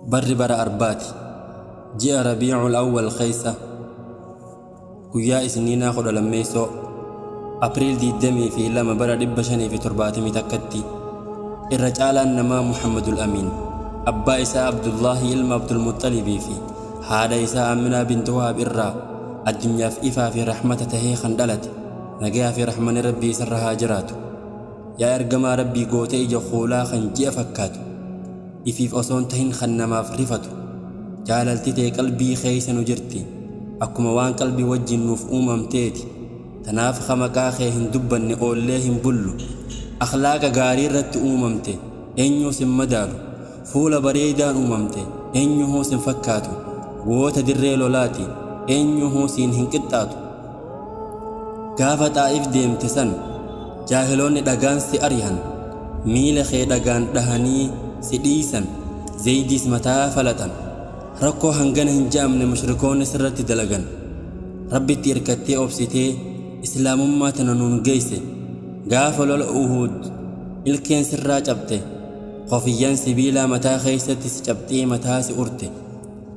Barri bara Arbaati. Ji'a Rabiicul Awwal keessa guyyaa Isniinaa 12ffoo April 22 bara 571tti irra caalaan namaa Muhammadul Amiin abbaa isaa Abdullaahi ilma Abdulmuxxalibii fi haadha isaa Aminaa bint Wahab irraa addunyaaf ifaa fi rahmata tahee kan dhalate nagayaa fi rahmanni Rabbii isarra haa jiraatu. Yaa ergamaa Rabbii goota ija kuulaa kan ji'a fakkaatu ifiif osoon tahin kan namaaf rifatu jaalalti tee qalbii keeysa nu jirti akkuma waan qalbii wajjin nuuf uumamteeti tanaaf ka maqaa kee hin dubbanne oollee hin bullu akhlaaqa gaarii irratti uumamte eenyuu sin madaalu fuula bareedaan uumamte eenyuhuu sin fakkaatu goota dirree lolaati eenyuhuu siin hin qixxaatu gaafa Xaa'if deemte san jaahiloonni dhagaan si arihan miila kee dhagaan dhahanii si dhiisan zaydiis mataa falaxan rakkoo hangana hin je'amne mushrikoonni sirratti dalagan Rabbitti irkattee obsitee islaamummaa tana nuun geeyse gaafa lola Uhuud ilkeen sirraa cabxe kofiyyaan sibiilaa mataa keeysatti si cabxee mataa si urte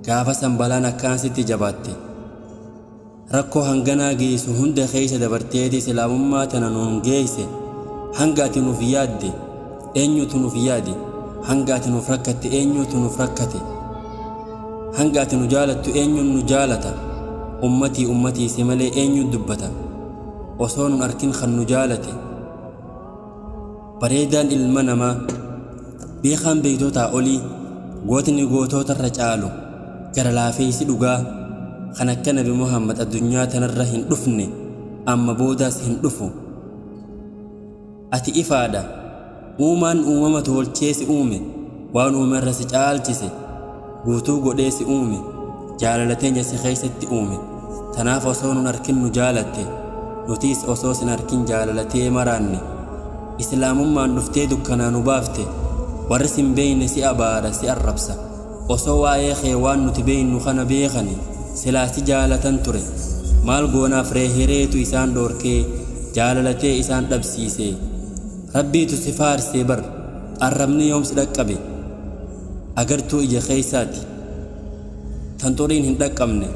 gaafa san balaan akkaan sitti jabaatte rakkoo hanganaa geessu hunda keessa dabarteeti islaamummaa tana nuun geeyse hanga ati nuuf yaadde eenyutu nuuf yaade hanga ati nuuf rakkatte eenyutu nuuf rakkate hanga ati nu jaalattu eenyuun nu jaalata ummatii ummatii si malee eenyuun dubbata osoo nun arkin kan nu jaalate bareedaan ilma namaa beekaan beektotaa olii gootni gootootarra caalu gara laafeessi dhugaa kan akka Nabi Muhammad addunyaa tanarra hin dhufne amma boodaas hin dhufu. Ati ifaadha. Uumaan uumama tolchee si uume waan uumerra si caalchise guutuu godhee si uume jaalala teenya si keessatti uume tanaaf osoo nun arkin nu jaalatte nutiis osoo sin arkin jaalalatee maraanne islaamummaan dhuftee dukkanaa nu baafte warri sin beeyne si abaara si arrabsa osoo waa'ee kee waan nuti beeynu kana beekani silaa si jaalatan ture maal goonaaf ree hireetu isaan dhoorkee jaalalatee isaan dhabsiise Rabbiitu si faarsee bar arrabni yoom si dhaqqabe agartuu ija keessaati tan xuriin hin dhaqqabne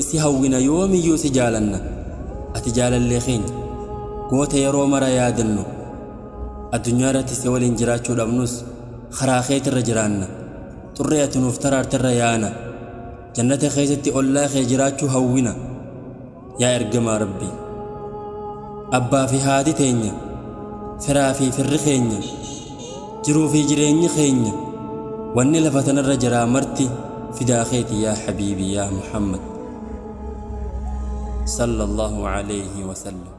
si hawwina yoomiyyuu si jaalanna ati jaalallee keenya goota yeroo mara yaadannu addunyaa irratti si waliin jiraachuu dhabnus karaa keetirra jiraanna xurree ati nuuf taraarterra yaana jannata keessatti ollaa kee jiraachuu hawwina yaa ergamaa Rabbii abbaa fi haati teenya firaa fi firri keenya jiruu fi jireenyi keenya wanni lafa tanarra jiraa marti fidaa keeti yaa habiibi yaa Muhammad sallallahu alayhi wasallam.